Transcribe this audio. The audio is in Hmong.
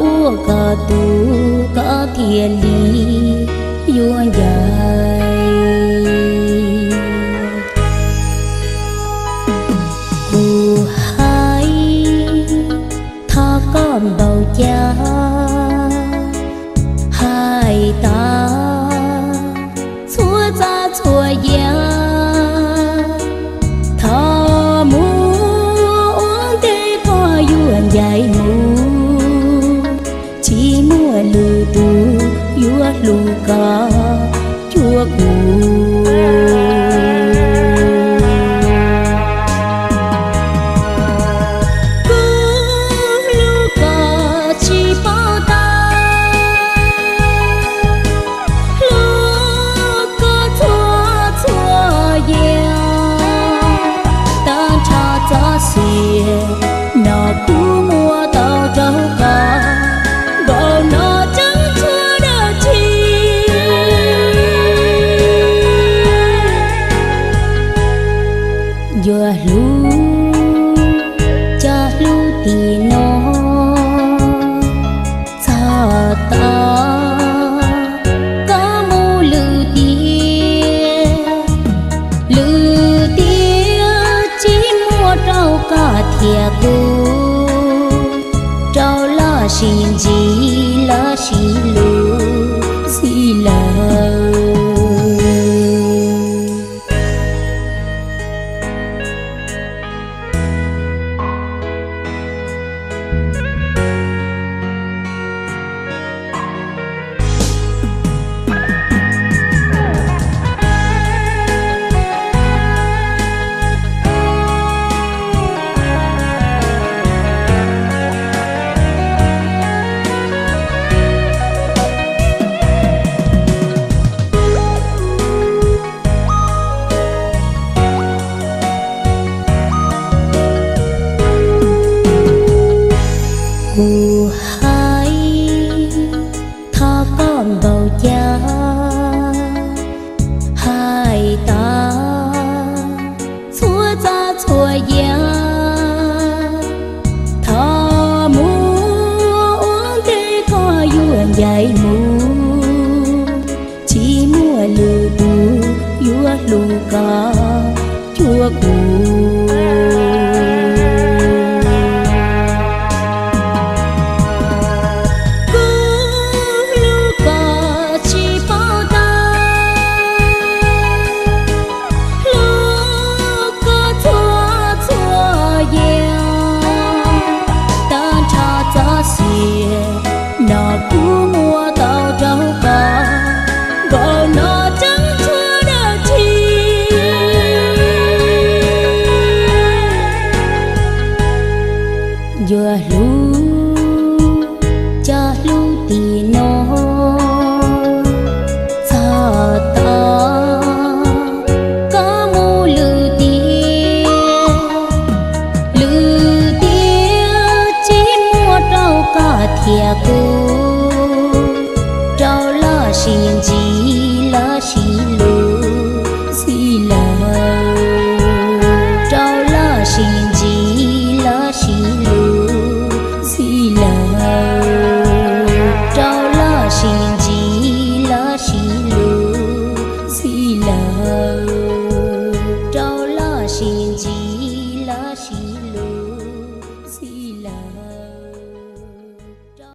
Ua koj tus koj thiaj li yuav ncaim. Kuv hais thov koj npaum cas hais tas txhua txaj txhua yam. Thov mus ua ntej koj yuav ncaim mus, tsis muaj lwm tus yuav hlub koj cuag kuv. Kuv hlub koj tsis paub tag, hlub koj txhua txhua yam. Tag nrho txoj sia no kuv muab tau rau koj, npaum no tseeb txhua dab tsi. Yuav hlub, cov hlub tim no txog tod, koj mus lwm tiam, lwm tiam tsis muaj rau koj thiab kuv, rau lub sij hawm lub sij hawm. Kuv hais thov koj npaum cas hais tas txhua txaj txhua yam. Thov mus ua ntej koj yuav ncaim